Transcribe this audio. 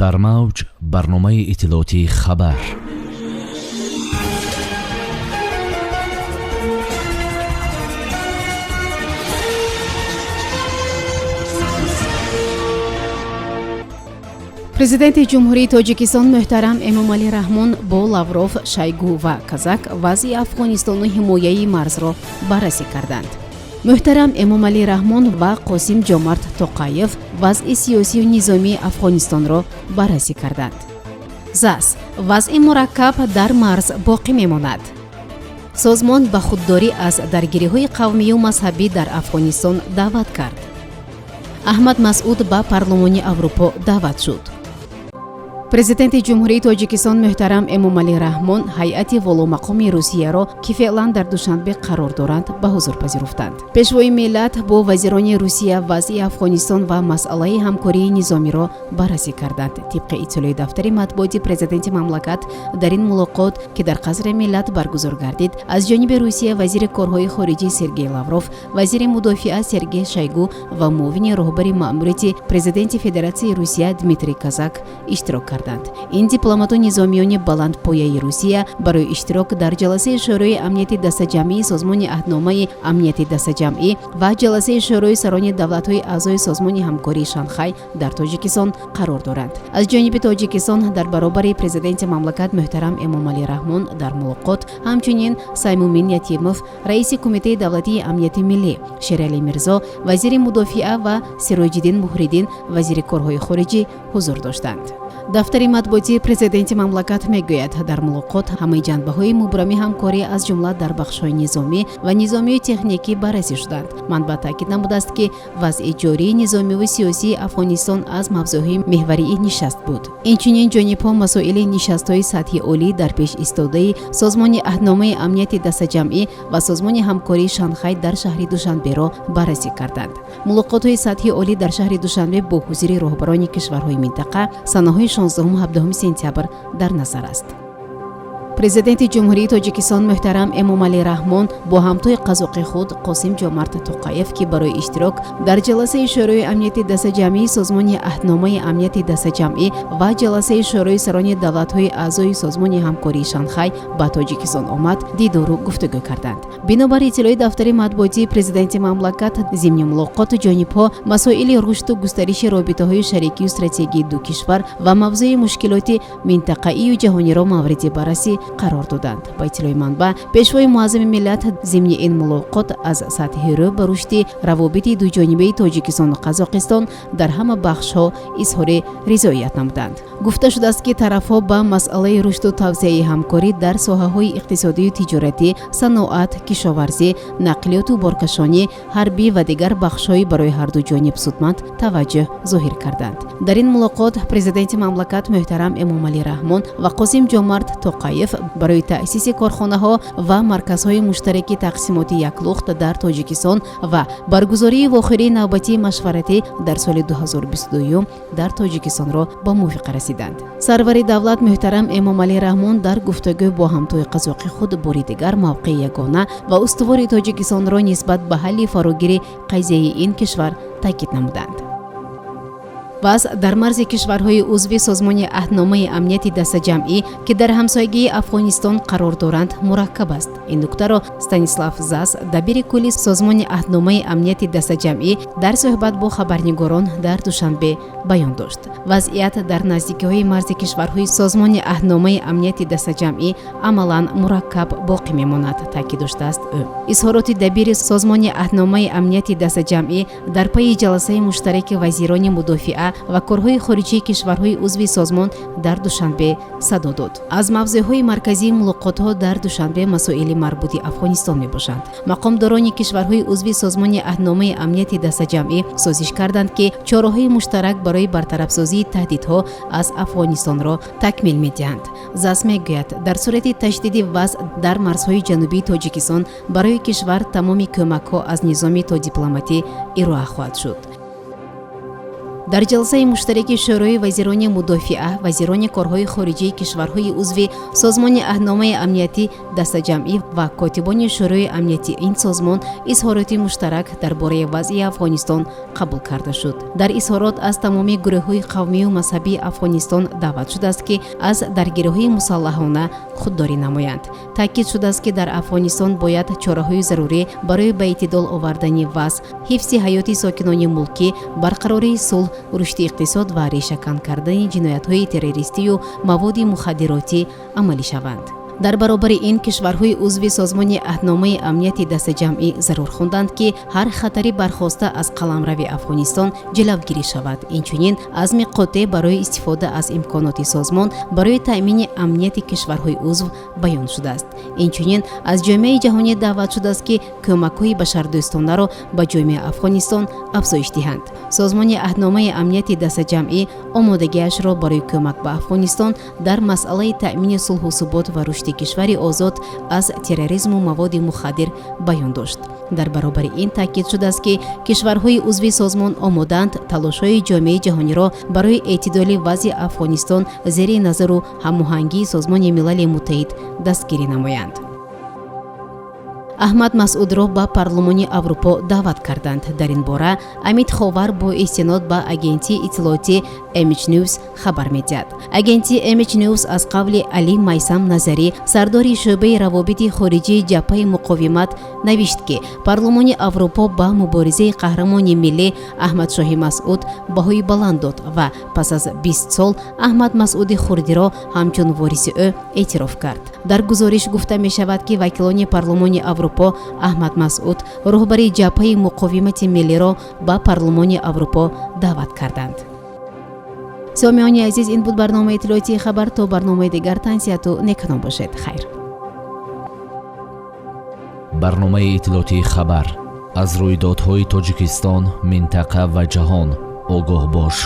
Дар мавҷ барномаи иттилоотии «Хабар». Президенти Ҷумҳурии Тоҷикистон муҳтарам Эмомалӣ Раҳмон бо Лавров, Шойгу ва Казак вазъи Афғонистону ҳимояи марзро баррасӣ карданд. Муҳтарам Эмомалӣ Раҳмон ва Қосим Ҷомарт Тоқаев вазъи сиёсию низомии Афғонистонро баррасӣ карданд. ЗАС: вазъи мураккаб дар марз боқӣ мемонад. Созмон ба худдорӣ аз даргириҳои қавмию мазҳабӣ дар Афғонистон даъват кард. Аҳмад Масъуд ба Парлумони Аврупо даъват шуд. Президенти Ҷумҳурии Тоҷикистон муҳтарам Эмомалӣ Раҳмон ҳайати воломақоми Русияро, ки феълан дар Душанбе қарор доранд, ба ҳузур пазируфтанд. Пешвои миллат бо вазирони Русия вазъи Афғонистон ва масъалаи ҳамкории низомиро баррасӣ карданд. Тибқи иттилои дафтари матбуоти президенти мамлакат, дар ин мулоқот, ки дар Қасри Миллат баргузор гардид, аз ҷониби Русия вазири корҳои хориҷӣ Сергей Лавров, вазири мудофиа Сергей Шойгу ва муовини роҳбари маъмурияти президенти Федератсияи Русия Дмитрий Казак иштирок карданд. Ин дипломату низомиёни баландпояи Русия барои иштирок дар ҷаласаи Шӯрои амнияти дастаҷамъии Созмони Аҳдномаи амнияти дастаҷамъӣ ва ҷаласаи Шӯрои сарони давлатҳои аъзои Созмони ҳамкории Шанхай дар Тоҷикистон қарор доранд. Аз ҷониби Тоҷикистон дар баробари президенти мамлакат муҳтарам Эмомалӣ Раҳмон дар мулоқот ҳамчунин Саймумин Ятимов, раиси Кумитаи давлатии амнияти миллӣ, Шералӣ Мирзо, вазири мудофиа, ва Сироҷиддин Муҳриддин, вазири корҳои хориҷӣ, ҳузур доштанд. Дафтари матбуотии президенти мамлакат мегӯяд, дар мулоқот ҳамаи ҷанбаҳои мубрами ҳамкорӣ, аз ҷумла дар бахшҳои низомӣ ва низомию техникӣ, баррасӣ шуданд. Манбаъ таъкид намудааст, ки вазъи ҷории низомиву сиёсии Афғонистон аз мавзӯъҳои меҳварии нишаст буд. Инчунин ҷонибҳо масоили нишастҳои сатҳи олӣ дар пеш истодаи Созмони Аҳдномаи амнияти дастаҷамъӣ ва Созмони ҳамкории Шанхай дар шаҳри Душанберо баррасӣ карданд. Мулоқотҳои сатҳи олӣ дар шаҳри Душанбе бо ҳузури роҳбарони кишварҳои минтақа санаҳои 16-17 сентябр дар назар аст. Президенти Ҷумҳурии Тоҷикистон муҳтарам Эмомалӣ Раҳмон бо ҳамтои қазоқи худ Қосим Ҷомарт Тоқаев, ки барои иштирок дар ҷаласаи Шӯрои амнияти дастаҷамъии Созмони Аҳдномаи амнияти дастаҷамъӣ ва ҷаласаи Шӯрои сарони давлатҳои аъзои Созмони ҳамкории Шанхай ба Тоҷикистон омад, дидору гуфтугӯ карданд. Бинобар иттилои дафтари матбуотии президенти мамлакат, зимни мулоқоту ҷонибҳо масоили рушду густариши робитаҳои шарикию стратегии ду кишвар ва мавзӯи мушкилоти минтақаию ҷаҳониро мавриди баррасӣ қарор доданд. Ба иттилои манбаъ, пешвои муаззами миллат зимни ин мулоқот аз сатҳи рӯ ба рушди равобити дуҷонибаи Тоҷикистону Қазоқистон дар ҳама бахшҳо изҳори ризоият намуданд. Гуфта шудааст, ки тарафҳо ба масъалаи рушду тавсеаи ҳамкорӣ дар соҳаҳои иқтисодию тиҷоратӣ, саноат, кишоварзӣ, нақлиёту боркашонӣ, ҳарбӣ ва дигар бахшҳои барои ҳарду ҷониб судманд таваҷҷӯҳ зоҳир карданд. Дар ин мулоқот президенти мамлакат муҳтарам Эмомалӣ Раҳмон ва Қосим Ҷомарт Тоқаев барои таъсиси корхонаҳо ва марказҳои муштараки тақсимоти яклухт дар Тоҷикистон ва баргузории вохӯрии навбатии машваратӣ дар соли 2022 дар Тоҷикистонро ба мувофиқа расиданд. Сарвари давлат муҳтарам Эмомалӣ Раҳмон дар гуфтугӯ бо ҳамтои қазоқи худ бори дигар мавқеи ягона ва устувори Тоҷикистонро нисбат ба ҳалли фарогири қазияи ин кишвар таъкид намуданд. Вазъ дар марзи кишварҳои узви Созмони Аҳдномаи амнияти дастаҷамъӣ, ки дар ҳамсоягии Афғонистон қарор доранд, мураккаб аст. Ин нуктаро Станислав Зас, дабири кулли Созмони Аҳдномаи амнияти дастаҷамъӣ, дар суҳбат бо хабарнигорон дар Душанбе баён дошт. Вазъият дар наздикиҳои марзи кишварҳои Созмони Аҳдномаи амнияти дастаҷамъӣ амалан мураккаб боқӣ мемонад, таъкид доштааст ӯ. Изҳороти дабири Созмони Аҳдномаи амнияти дастаҷамъӣ дар пайи ҷаласаи муштараки вазирони мудофиа ва корҳои хориҷии кишварҳои узви созмон дар Душанбе садо дод. Аз мавзӯъҳои марказии мулоқотҳо дар Душанбе масоили марбути Афғонистон мебошанд. Мақомдорони кишварҳои узви Созмони Аҳдномаи амнияти дастаҷамъӣ созиш карданд, ки чораҳои муштарак барои бартарафсозии таҳдидҳо аз Афғонистонро такмил медиҳанд. ЗАС мегӯяд, дар сурати ташдиди вазъ дар марзҳои ҷанубии Тоҷикистон барои кишвар тамоми кӯмакҳо аз низомӣ то дипломатӣ ироа хоҳад шуд. Дар ҷаласаи муштараки Шӯрои вазирони мудофиа, вазирони корҳои хориҷии кишварҳои узви Созмони аҳдномаи амнияти дастаҷамъӣ ва котибони Шӯрои амнияти ин созмон изҳороти муштарак дар бораи вазъи Афғонистон қабул карда шуд. Дар изҳорот аз тамоми гурӯҳҳои қавмию мазҳабии Афғонистон даъват шудааст, ки аз даргириҳои мусаллаҳона худдорӣ намоянд. Таъкид шудааст, ки дар Афғонистон бояд чораҳои зарурӣ барои ба эътидол овардани вазъ, ҳифзи ҳаёти сокинони мулкӣ, барқарории сулҳ, рушди иқтисод ва решакан кардани ҷиноятҳои террористию маводи мухаддиротӣ амалӣ шаванд. Дар баробари ин, кишварҳои узви Созмони аҳдномаи амнияти дастаҷамъӣ зарур хонданд, ки ҳар хатари бархоста аз қаламрави Афғонистон ҷилавгирӣ шавад. Инчунин азми қотеъ барои истифода аз имконоти созмон барои таъмини амнияти кишварҳои узв баён шудааст. Инчунин аз ҷомеаи ҷаҳонӣ даъват шудааст, ки кӯмакҳои башардӯстонаро ба ҷомеаи Афғонистон афзоиш диҳанд. Созмони аҳдномаи амнияти дастаҷамъӣ омодагиашро барои кӯмак ба Афғонистон дар масъалаи таъмини сулҳу субот ва рушди кишвари озод аз терроризму маводи мухаддир баён дошт. Дар баробари ин таъкид шудааст, ки кишварҳои узви созмон омодаанд талошҳои ҷомеаи ҷаҳониро барои эътидоли вазъи Афғонистон зери назару ҳамоҳангии Созмони Милали Муттаҳид дастгирӣ намоянд. Аҳмад Масъудро ба Парлумони Аврупо даъват карданд. Дар ин бора Амид Ховар бо истинод ба агентии иттилоотӣ MH News хабар медиҳад. Агентии MH News аз қавли Али Майсам Назарӣ, сардори шӯъбаи равобити хориҷии Ҷабҳаи муқовимат, навишт, ки Парлумони Аврупо ба муборизаи қаҳрамони миллӣ Аҳмадшоҳи Масъуд баҳои баланд дод ва пас аз 20 сол Аҳмад Масъуди хурдиро ҳамчун вориси ӯ эътироф кард. Дар гузориш гуфта мешавад, ки вакилони Парлумони Аврупо Аҳмад Масъуд, роҳбари Ҷабҳаи муқовимати миллиро, ба Парлумони Аврупо даъват карданд. Сомиёни азиз, ин буд барномаи иттилоотии «Хабар». То барномаи дигар тансиҳату неканом бошед. Хайр. Барномаи иттилоотии «Хабар». Аз рӯйдодҳои Тоҷикистон, минтақа ва ҷаҳон огоҳ бош.